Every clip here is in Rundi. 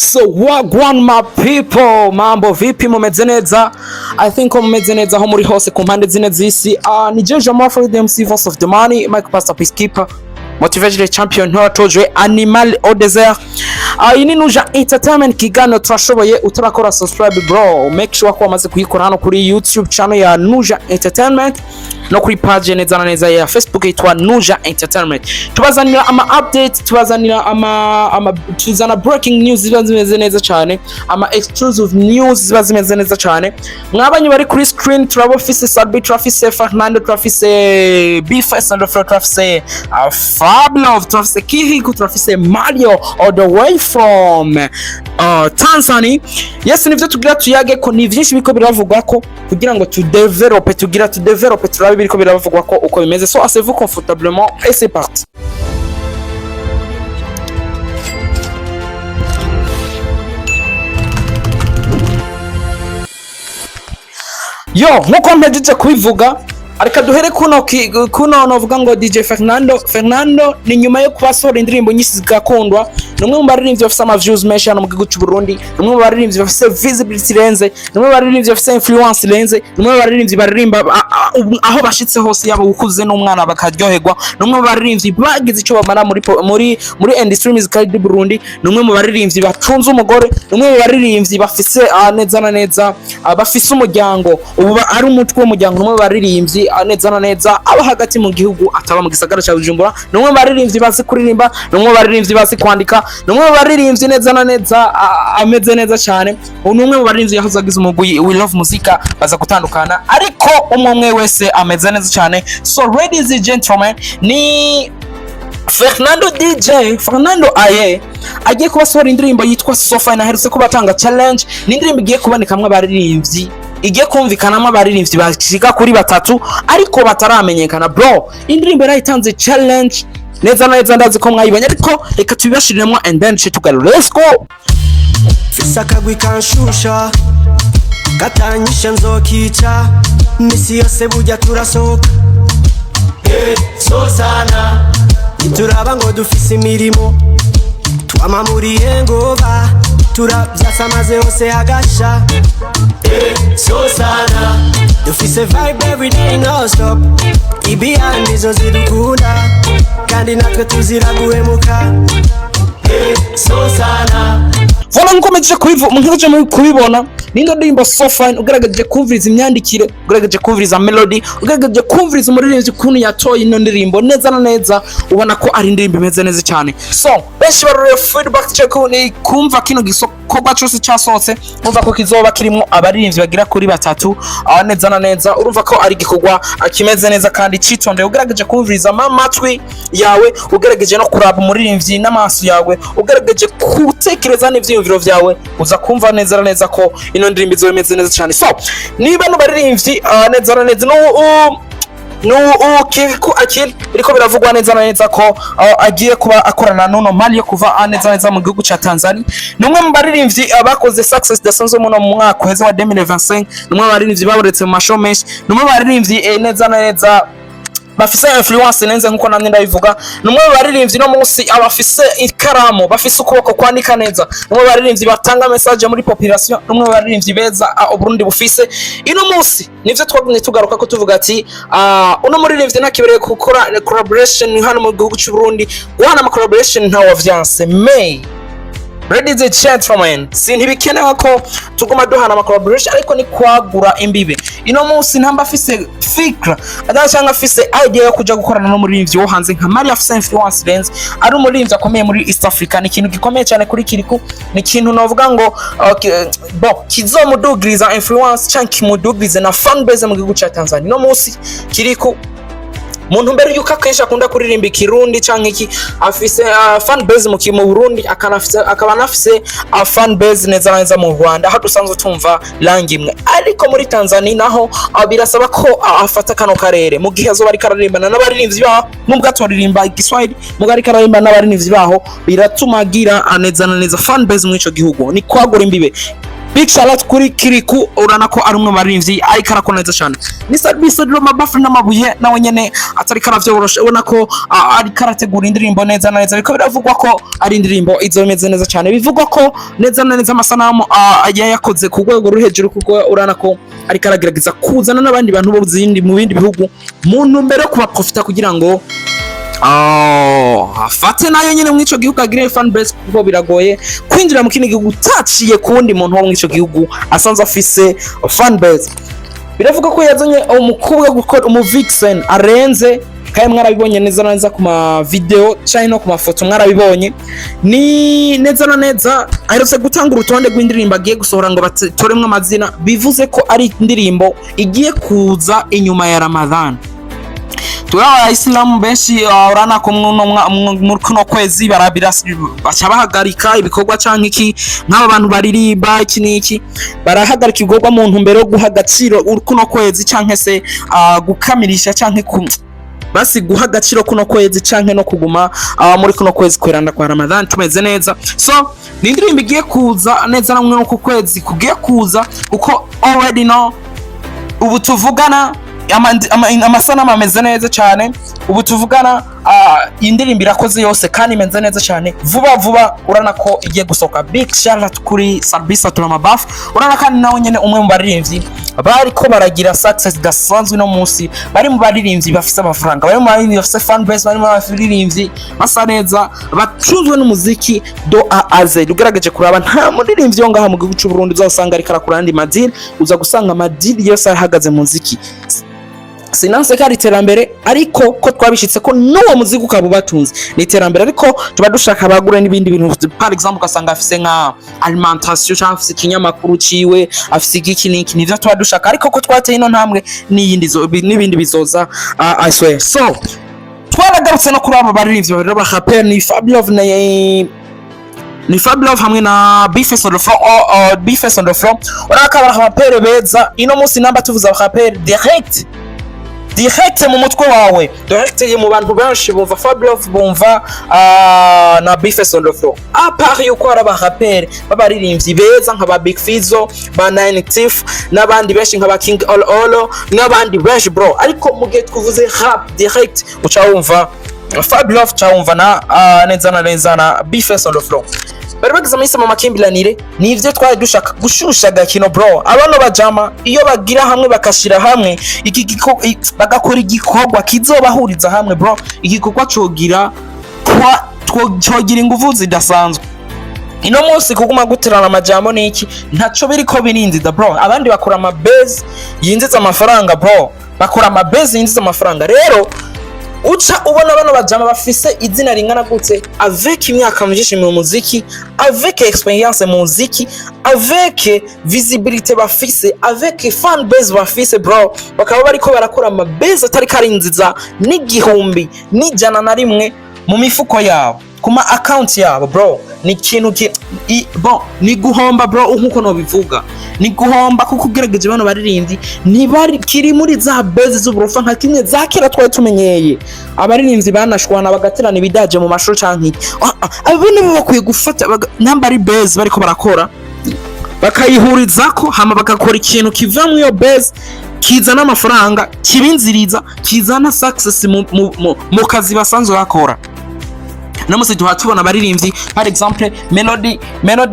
So wagwan my people, mambo vipi? Mumeze neza? I think ko mumeze neza aho muri hose ku mpande zine z'isi. Ni Jeje Mafro, the MC, voice of the money, Mike Pastor, Peacekeeper, Motivational Champion, ntoratojwe Animal au Desert. Iyi ni Nuja Entertainment, kiganiro turashoboye. Utarakora subscribe, bro, make sure ko wamaze kuyikora hano kuri YouTube channel ya Nuja Entertainment no kuri page neza na neza ya Facebook yitwa Nuja Entertainment. Tubazanira ama update, tubazanira ama tuzana breaking news ziba zimeze neza cyane, ama exclusive news ziba zimeze neza cyane. Mwabanye bari kuri screen, turabafise Sabi, turafise Fernando, turafise Bface and Fro, turafise Fablo, turafise Kiriku, turafise Mario all the way from Tanzania. Yes, nivyo tugira tuyage ko ni vyinshi biko biravugwa ko kugira ngo tudevelope, tugira tudevelope, turabe biriko biravugwa ko uko bimeze. So asseyez-vous confortablement et c'est parti. Yo, nkuko mpejeje kubivuga, reka duhere kuno novuga ngo DJ Fernando. Fernando ni nyuma yo kubasohora indirimbo nyinshi zigakundwa, ni umwe mu baririmbyi bafise ama views menshi hano mu gihugu cy'u Burundi, ni umwe mu baririmbyi bafise visibility irenze, ni umwe mu baririmbyi bafise influence irenze, ni umwe mu baririmbyi baririmba aho bashitse hose, yaba ukuze n'umwana bakaryoherwa, ni umwe mu baririmbyi bagize icyo bamara muri industry musical du Burundi, ni umwe mu baririmbyi batunze umugore, ni umwe mu baririmbyi bafise neza na neza bafise umuryango ubu ari umutwe w'umuryango, ni umwe mu baririmbyi neza na neza aba hagati mu gihugu, ataba mu gisagara cya Bujumbura, ni umwe mu baririmbyi bazi kuririmba, ni umwe mu baririmbyi bazi kwandika, ni umwe mu baririmbyi neza na neza ameze neza cyane. Ubu ni umwe mu baririmbyi yahoze agize umugwi We Love Muzika, baza gutandukana, ariko umwe umwe wese ameze neza cyane. So ladies and gentlemen, ni Fernando, DJ Fernando aye agiye kubasohora indirimbo yitwa Sofa. Inaherutse kuba atanga challenge. Ni indirimbo igiye kubonekamwo abaririmbyi, igiye kumvikanamo abaririmbyi bashika kuri batatu ariko bataramenyekana. Bro, indirimbo yarayitanze challenge neza na neza, ndazi ko mwayibonye, ariko reka tubibashiriremo and then tugarure. Let's go. Fise akagwi kanshusha katanyishe, nzokica misi yose. Burya turasohoka so sana, ntituraba ngo dufise imirimo, twama muri hangover, turavyasa maze hose hagasha. So sana, dufise vibe everyday, no stop. Ibiyandi zo zidukunda kandi natwe tuzira guhemuka. So sana. Voilà, nkuko mpejeje kubibona, nindo ndirimbo So Fine. Ugaragaje kumviriza imyandikire, ugaragaje kumviriza melody, ugaragaje kumviriza umuririmbyi ukuntu yatoye ino ndirimbo neza na neza, ubona ko ari indirimbo imeze neza cyane. So benshi barore feedback check ni kumva kino gikorwa cyose cyasohotse, umva ko kizoba kirimo abaririmbyi bagira kuri batatu. Aho neza na neza urumva ko ari igikorwa kimeze neza kandi citondeye. Ugaragaje kumviriza amatwi yawe, ugaragaje no kuraba umuririmbyi n'amaso yawe, ugaragaje gutekereza n'ivyiyumviro vyawe, uza kumva neza na neza ko ino ndirimbo izoba imeze neza cyane. So niba no baririmbyi neza na neza Kiriku Akili, biriko biravugwa neza na neza ko agiye kuba akorana n'uno Mario kuva neza na neza mu gihugu ca Tanzania. Ni umwe mu baririmbyi bakoze success idasanzwe muno mu mwaka uheze wa 2025, ni umwe mu baririmbyi baboretse mu mashow menshi, ni umwe mu baririmbyi neza na neza bafise influence nenze nkuko namwe ndabivuga, ni umwe mu baririmbyi no munsi abafise ikaramu, bafise ukuboko kwandika neza, ni umwe mu baririmbyi batanga message muri population, ni umwe mu baririmbyi beza Uburundi bufise ino munsi. Nivyo twagumye tugaruka ko tuvuga ati uno muririmbyi ntakibereye gukora collaboration hano mu gihugu cy'u Burundi. Guhana ama collaboration ntawe wavyanse. Mais ladies and gentlemen, si ntibikenewe ko tuguma duhana ama collaboration, ariko ni kwagura imbibe. Ino munsi ntamba afise fikra ada cyangwa afise idea yo kuja gukorana n'umuririmbyi wo hanze nka Maria, afise influence renze, ari umuririmbyi akomeye muri East Africa. Ni ikintu gikomeye cyane kuri Kiriku, ni ikintu novuga ngo bon, kizomudugiriza influence cyangwa kimudugirize na fan base mu gihugu ca Tanzania. Ino munsi Kiriku, mu ntumbero yuko akenshi akunda kuririmba ikirundi canke iki, afise fan base mu Burundi, akanafise akaba anafise fan base neza na neza mu Rwanda, aho dusanzwe tumva langue imwe. Ariko muri Tanzania naho birasaba ko afata kano karere mu gihe azoba ariko araririmbana n'abaririmbyi baho, nubwo atoririmba igiswahili, mugo ariko araririmba n'abaririmbyi baho, biratuma agira neza na neza fan base muri ico gihugu. Ni kwagura imbibe. Big shout out kuri Kiriku, urana ko ari umwe mu baririmbyi ariko arakora neza cyane. Ni Sat-B Mabafre n'amabuye, nawe nyene atari karavyoroshe, ubona ko ariko arategura indirimbo neza na neza. Biko biravugwa ko ari indirimbo izomeze neza cyane, bivugwa ko neza na neza amasanamu yayakoze ku rwego ruri hejuru, kuko urana ko ariko aragerageza kuzana n'abandi bantu bo zindi mu bindi bihugu mu ntumbero yo kubaprofita kugira ngo afate nayo nyene mw'ico gihugu agire fan base, kuko biragoye kwinjira mu kindi gihugu utaciye ku wundi muntu wo mw'ico gihugu asanzwe afise fan base. Biravuga ko yazanye umukobwa gukora umu vixen arenze, kandi mwarabibonye neza na neza ku ma video canke no ku mafoto, mwarabibonye ni neza na neza. Aherutse gutanga urutonde rw'indirimbo agiye gusohora ngo batoremwo amazina, bivuze ko ari indirimbo igiye kuza inyuma ya Ramadhan. Turi abayisilamu benshi, urana ko muri kuno kwezi barabira baca bahagarika ibikorwa canke iki, nk'aba bantu baririmba iki n'iki barahagarika ibikorwa mu ntumbero yo guha agaciro kuno kwezi, canke se gukamirisha canke ku basi guha agaciro kuno kwezi, canke no kuguma muri kuno kwezi kweranda kwa Ramadhan tumeze neza. So ni indirimbo igiye kuza neza namwe uku kwezi kugiye kuza, kuko already no ubu tuvugana amasanamu ameze neza cyane. Ubu tuvugana indirimbo irakoze yose kandi imeze neza cyane. Vuba vuba urana ko igiye gusohoka. Big shout out kuri Sat-B Turamabaf. Urana kandi nawe nyene umwe mu baririmbyi bariko baragira success idasanzwe no munsi, bari mu baririmbyi bafise amafaranga, bari mu baririmbyi bafise fan base, bari mu baririmbyi basa neza, bacunzwe n'umuziki de A à Z. Ugerageje kuraba, nta muririmbyi wo ngaha mu gihugu cy'u Burundi uzasanga ariko arakora andi madili, uza gusanga amadili yose ahagaze mu muziki. Sinanse ko ari iterambere, ariko ko twabishitse ko n'uwo muziki ukaba ubatunze ni iterambere, ariko tuba dushaka bagure n'ibindi bintu. Par exemple, ugasanga afise nka alimentation cyangwa afise ikinyamakuru ciwe, afise igiki n'iki, nivyo tuba dushaka. Ariko ko twateye ino ntambwe, n'iyindi n'ibindi bizoza, I swear. So twaragarutse no kuri abo baririmbyi babiri b'abaraperi, ni Fablove na ni Fablove hamwe na B-Face on the floor. Oh, B-Face on the floor, urabona ko aba raperi beza ino munsi. Namba tuvuze abaraperi, direct direct mu mutwe wawe, direct mu bantu benshi bumva Fablove, bumva na B-Face on the floor. À part yuko hari abaraperi b'abaririmbyi beza nka ba Big Fizzo, ba Nine Tiff n'abandi benshi nka ba King All All n'abandi benshi, bro, ariko mu gihe twavuze rap, direct uca wumva Fablove, uca wumva na neza na neza na B-Face on the floor. Bari bagize amahise mu makimbiranire, nivyo twari dushaka gushusha agakino, bro. Abano bajama iyo bagira hamwe, bakashira hamwe iki bagakora igikorwa kizobahuriza hamwe, bro, igikorwa cogira cogira inguvu zidasanzwe. Ino munsi kuguma guterana amajambo niki, ntaco biriko birinziza, bro. Abandi bakora amabase yinjiza amafaranga, bro, bakora amabase yinjiza amafaranga. Rero uca ubona bano bajama bafise izina ringana gute, avec imyaka myinshi mu muziki, avec experience mu muziki, avec visibilité bafise, avec fan base bafise, bro, bakaba bariko barakora amabase atari karinziza n'igihumbi n'ijana na rimwe mu mifuko yabo, ku ma account yabo, bro. Ni ikintu bon, ni guhomba, bro, nkuko nobivuga ni guhomba, kuko ugerageje bano baririmbyi ntibari kiri muri za base z'uburofa nka kimwe za kera twari tumenyeye, abaririmbyi banashwana bagaterana ibidaje mu mashuri canke iki. Abo nibo bakwiye gufata namba ari base bariko barakora, bakayihurizako, hama bagakora ikintu kiva mu iyo base, kizana amafaranga, kibinziriza, kizana success mu kazi basanzwe bakora. No musi duha tubona abaririmbyi, par exemple Melody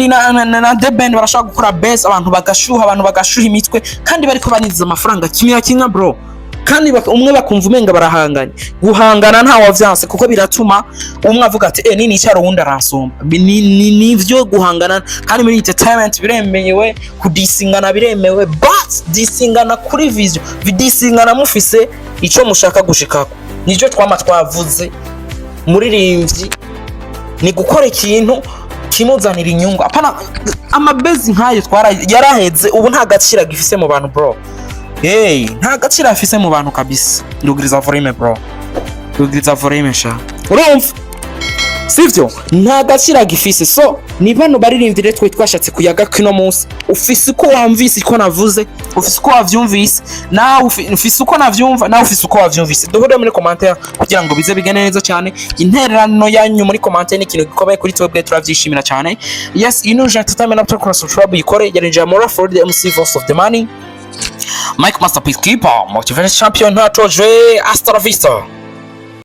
na The Ben, barashobora gukora base, abantu bagashuha imitwe, kandi bariko barinjiza amafaranga kimwe kimwe, bro. Kandi umwe bakumva umenga barahanganye. Guhangana nta wavyanse, kuko biratuma umwe avuga ati: "Eh, nini cyaro wundi aransumba." Ni nivyo guhangana, kandi muri entertainment biremewe kudisingana, biremewe, but disingana kuri vision, disingana mufise ico mushaka gushikako. Nico twama twavuze, muririmbyi ni gukora ikintu kimuzanira inyungu, apana amabezi nk'ayo twara yaraheze. Ubu nta gaciro agifise mu bantu, bro. Hey, nta gaciro afise mu bantu kabisa. Ndugiriza volume, bro, ndugiriza volume sha. Urumva Sivyo, nta gaciro agifise. So ni bano baririmbyi rero twe twashatse kuyaga kino munsi. Ufise uko wamvise iko navuze, ufise uko wavyumvise nawe, ufise uko navyumva nawe, ufise uko wavyumvise. Duhure muri commentaire kugira ngo bize bigende neza cyane. Intererano yanyu muri commentaire ni ikintu gikomeye kuri twebwe, turavyishimira cyane. Yes, ino je tutamena kuri subscribe yikore. Yari Mora for the MC, Voice of the Money, Mike Masterpiece Keeper, Motivation Champion, Ntatojwe. Hasta la vista.